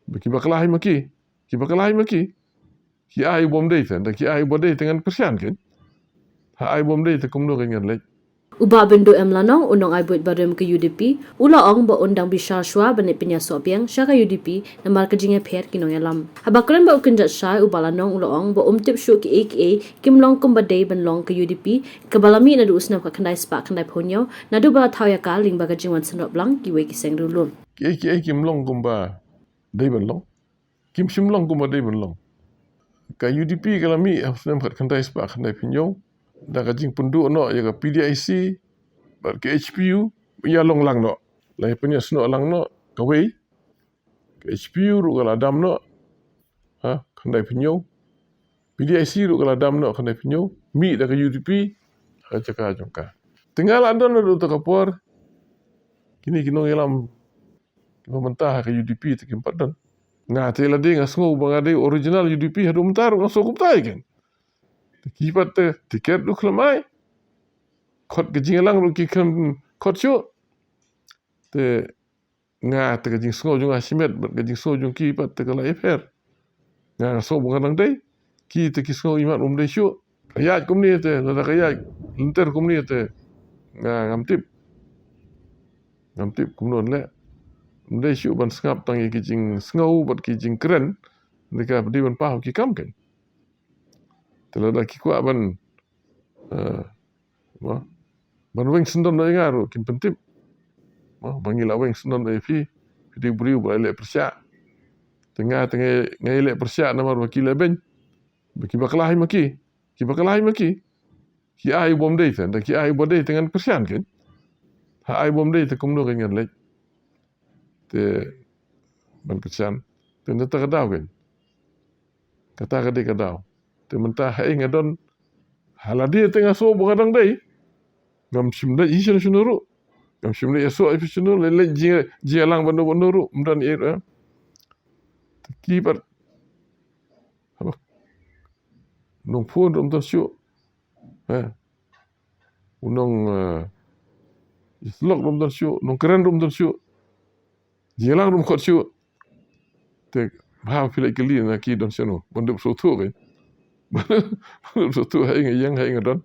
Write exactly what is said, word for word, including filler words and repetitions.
Ba ki bakla hi ma ki. Ki bakla hi ma ki. Ki ai bym dei te, da ki ai bym dei te ngan kyrshan kein. Ha ai bym dei te kumno kein ngan leit. U Bah Bynduh M Lanong, u nongai buit barim ka U D P, u la ong ba un dang bishar shuwa ban leit pynïasoh biang sha ka U D P namar ka jingïapher ki nongïalam. Haba kren bad u kynjat shai, u Bah Lanong u la ong ba um tip shuh kiei kiei kim long kumba dei ban long ka U D P kaba la mih naduh u snem khatkhyndai spah khyndaiphew hynñiew, naduh ba la thaw ïa ka lyngba ka jingwan synrop lang kiwei ki seng riewlum. Kiei kiei kim long kumba dei ban long. Kim shym long kumba dei ban long. Ka U D P ka la mih ha u snem khatkhyndai spah khyndaiphew hynñiew da ka jingpynduh noh ïa ka P D I C bad ka H P U, ïa long lang noh. La ïa pynïasnoh lang noh kawei. Ka H P U ruh ka la dam noh ha khyndaiphew hynñiew. P D I C ruh ka la dam noh khyndaiphew hynñiew. Mih da ka U D P ha ka jaka jong ka. Te nga la don naduh ta ka por. Kine ki nongïalam kiba mynta ha ka U D P te kim pat don. Nga te lade nga sngew ba nga dei original U D P haduh mynta ruh nga sngew kumta ïa kein. Te ki pat te tiket ruh khlem ai. Khot ka jingïalang ruh ki khlem khot shuh. Te nga te ka jingsngew jong nga shimet bad ka jingsngew jong ki pat te ka la ïapher. Nga nga sngew ba nga dang dei. Ki te ki sngew imat um dei shuh. Ka ïaid kumne te, lada ka ïaid lynter kumne te, nga ngam tip. Ngam tip kumno leh. Um dei shuh ban sngap tang ïa ki jingsngew bad ki jingkren. Ynda ka dei ban paw ki kam kein. Te lada ki kwah ban, eh, mo, ban weng syndon noh ïa nga ruh kin pyntip. Mo, ba ngi la weng syndon noh ïa phi, phi dei u briew ba la leh pyrshah. Te nga te nga, nga leh pyrshah namar ba ki leh beiñ. Ba ki bakla hi ma ki, ki bakla hi ma ki. Ki ai bym dei te, da ki ai bym dei te ngan kyrshan kein. Ha ai bym dei te kumno kein ngan leit. Te ban kyrshan. Te nda ta ka daw kein. Kata ka dei ka daw. Te mynta ha ïing nga don. Ha lade te nga sngew ba nga dang dei. Ngam shym leit hi shano shano ruh. Ngam shym leit ïasoh ïa phi shano, leit leit jing, jingïalang bad no bad no ruh. Ym don ïa, eh. Te ki pat. Haba. Nong phone ruh ym don shuh. Eh. U nong, eh, ïasyllok ruh ym don shuh, nong kren ruh ym don shuh. Jingïalang ruh ym khot shuh. Te bha phi leit kylli na ki don shano, ban dep sngewthuh kein. Ban dep sngewthuh ha ïing ha ïing ha ïing ha don.